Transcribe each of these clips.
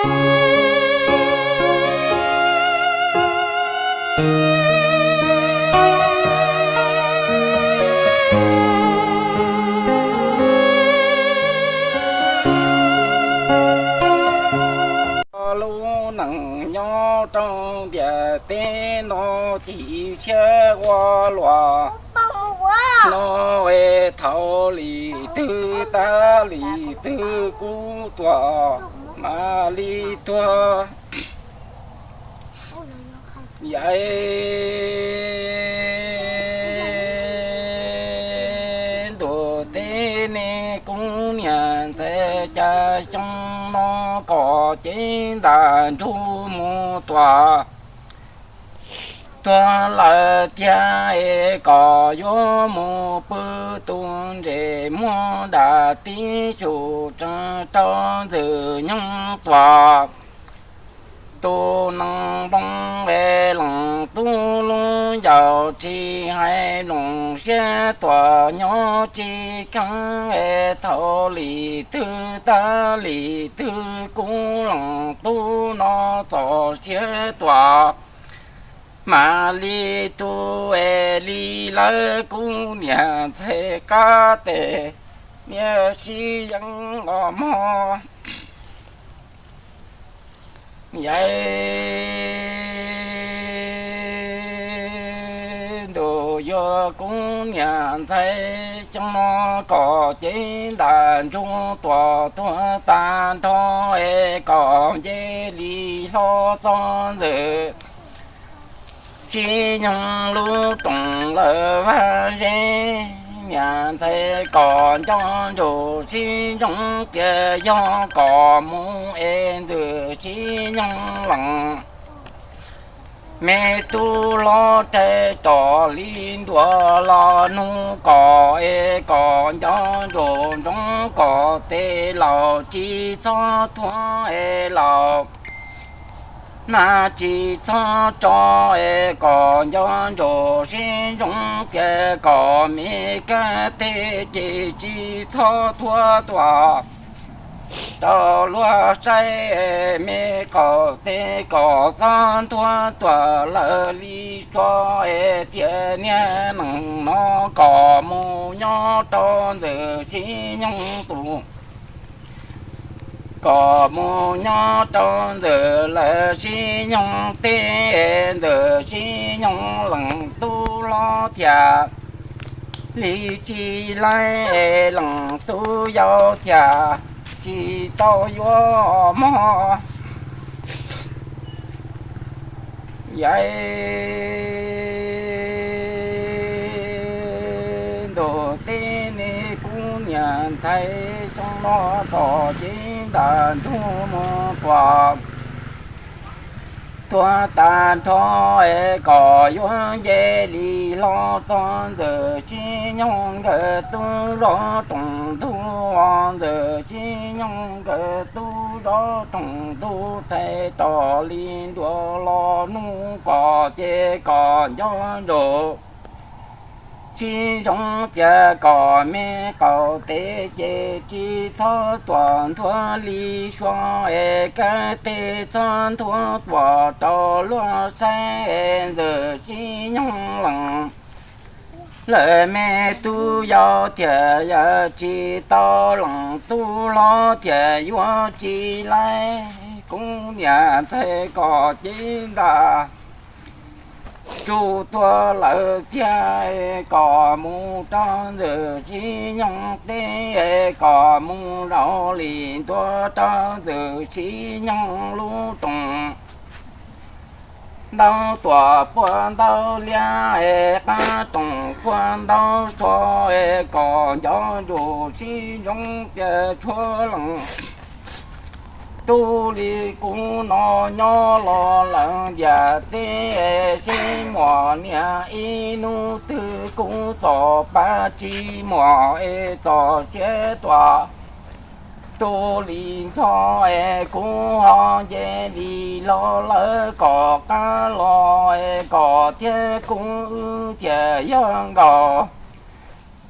Lub neej nyob rau ntiaj teb no chim siab ua luaj no es thaum li twg tab li twg kuv tuaj mam li tuag. Yaiv ntuj teb ne, kuv niam ntxhais, cas xyoo no kom cev ntaj ntsug mus tuaj tuag lawm tiag es kom yuav mus pw tus ntses muag dam tib su rau ntxwg nyoog tuaj. Tus neeg npoo es leej tub lub ncaus tsis hais loo siab tuaj nyob tsis kheev es thaum li twg tab li twg kuv leej tub no txoj sia tuaj mam li tuag es li lawv kuv niam ntxhais qab tes niam sib yees los mog. Yaiv ntuj yuav kuv niam ntxhais, xyoo no kom cev ntaj ntsug tuaj tuag tag nrho es kom nce li hlo txog ntxwg sib nyoog lub rooj lawm vaj zeb. Niam ntxhais kom nco ntsoov sib ntsoov tias yog kom mus es ntxwg sib nyoog lees me tub hlob rhais rov li ntuas los nug kom es kom nco ntsoov ntsoov kom tes laus tsis txhob thuav es laus nag tsis txhob tso es kom nco ntsoov sib ntsoov tias kom me kab teg ces tsis txhob thuav tuaj rau luag saib. Me qaum teb kom txhob thuav tuaj lawm li sua es tias niag neeg no kom mus nyob rau ntxwg sib nyoog tus kom mus nyob rau ntxwg lawv sib nyoog teb, ntxwg sib nyoog leej tub hlob thiaj li tsis laib, leej tub yau thiaj tsis tau yuav mog. Yaiv ntuj teb ne, kuv niam ntxhais xyoo no kom cev ntaj ntsug mus tuaj tuag tag nrho es kom yuav nce li hlo txog ntxwg sib nyoog nkawd tub zov rooj ntuj, ntxwg sib nyoog nkawd tub zov rooj ntuj rhais rov li ntuas los nug kom ces kom nco ntsoov sib ntsoov tias kom me qaum teb ces tsis txhob tuaj nthuav li sua es kab teg txhob nthuav tuaj rau luag saib es ntxwg sib nyoog lees lawm me tub yau thiaj yog tsis tau, leej tub hlob thiaj yuav tsis laib. Kuv niam ntxhais kom cev ntaj ntsug tuaj lawm tiag, kom mus rau ntxwg sib nyoog teb, kom mus zaum li ntua rau ntxwg sib nyoog lub rooj. Ntaub tuaj puag ntaub liab es qab rooj puag ntaub sua es kom nco ntsoov sib ntsoov tias tshuav leej tub li kuv no nyob los lawm ntiaj teb es sib muaj niam ib hnub twg kuv txoj pa tsis muaj es txoj sia tuaj tu li ncho es kuv ho nce li los lawv kom qab los es kom thiab kuv wb thiaj yog nkaus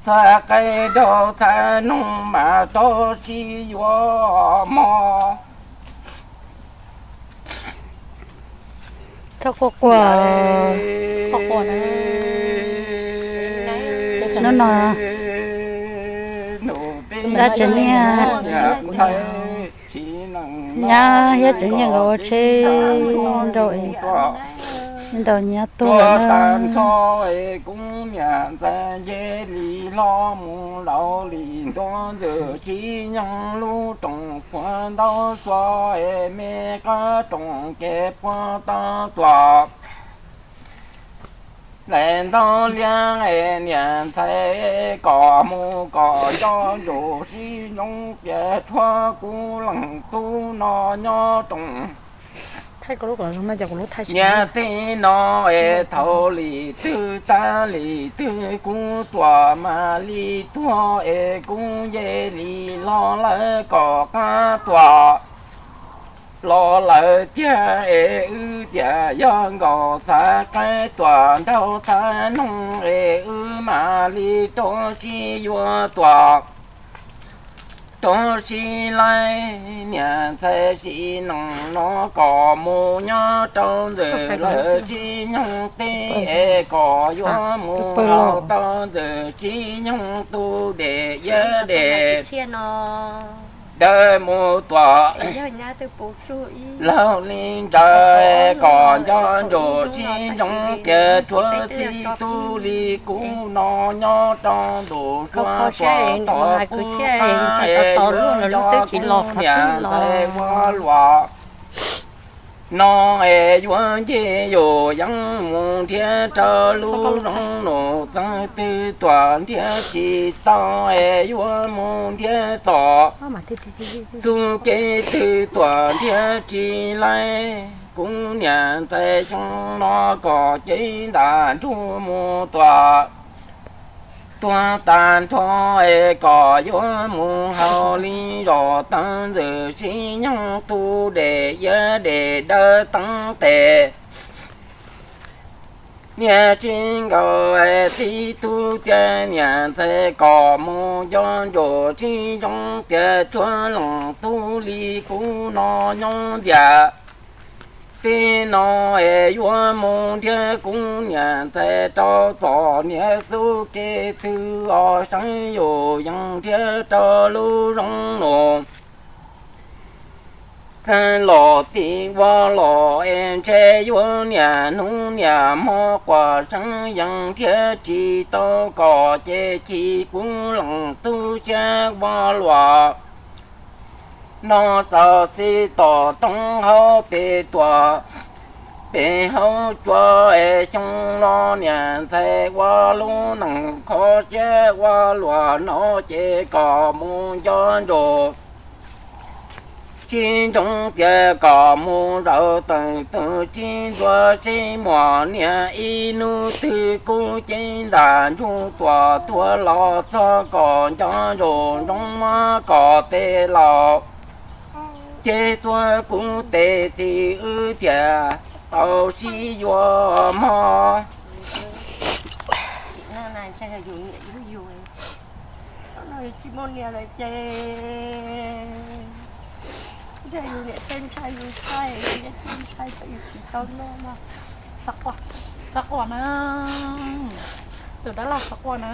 txhais qe rau txhais noog mas rau sib yuav mog. Tso quaj quaj. Hnub no dab tsev niag nyab thiab tsev niag nkawd ua tsheb nrau, nrau nyab tuag lawm na. Kuv niam ntxawm nce li hlo mus laus li ntuav ntxwg tsis nyoog lub rooj puag ntaub txo es me qab rooj kev puag tau tuaj. Daim ntaub liab es niam ntxhais kom mus kom nco ntsuj sib zoo tias tshuav kuv leej tub no nyob rooj niam tij no es thaum li twg tag li twg kuv tuaj mam li tuag es kuv nce li hlo lawv kom qab tuaj los lawm tiag es wb tias yog nkaus xav qaib tuaj nraug xav noog es wb mam li rau sib yuav tuaj rau sib laij. Niam ntxhais sib noog no kom mus nyob rau ntxwg lawv sib nyoog teb es kom yuav mus haus tau ntxwg sib nyoog tu dej iab dej dawb mus tuaj laug li nraws kom nco ntsuj sib zoo tias tshuav txij tub li kuv no nyob rau ntuj suav tuaj tom kuv qab es yuav nco kuv niam ntxhais ua luam no es yuav nce yus yeeb mus nrhiav rau lub zoov nus txeeg twg tuaj nrhiav tsis tau es yuav mus nrhiav tom xub kev twg tuaj nrhiav tsis laij. Kuv niam ntxhais xyoo no kom cev ntaj nruj mus tuaj tuag tag nrho es kom yuav mus haus li zos tau ntxwg sib nyoog tu dej iab dej dawb teeb tes. Niag tsis nkaus txij tub tias niam ntxhais kom mus nco ntsuj sib zoo tias tshuav leej tub li kuv no nyob ntiaj teb no es yuav mus nrhiav kuv niam ntxhais rau txom niag xub kev twg os seev yus yeej nrhiav rau lub zoov nus txeeg los tim ua los es ntshe yuav niaj hnub niaj hmo quaj seev yees nrhiav tsis tau kom ces chim kuv leej tub siab ua luam no txaus txij tom roob hauv pes tuaj pem hauv cua es xyoo no niam ntxhais ua lub neej kho siab ua luam no ces kom mus nco ntsuj sib zoo tias kom mus zaum teem tus sib ntxuav sib muag niag ib hnub twg kuv cev ntaj ntsug tuaj tuag los txog kom nco ntsuj zoo muab kom tes laus ces tuag kuv tes txiv wb thiaj tau sib yuav mog. Tsis muaj niam lawm ces ntshe yus niam tej ntshai yus ntshai, yus niam tej ntshai kom yus tsis tau noj no. Xav quaj, xav quaj na, tus dab laug xav quaj na,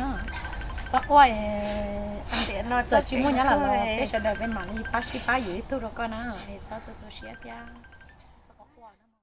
xav quaj es txawm tsis muaj nyab lawm los peb sawv daws peb mam li pab sib pab yus ib tug rau koj na, es txhob tu tu siab thiab.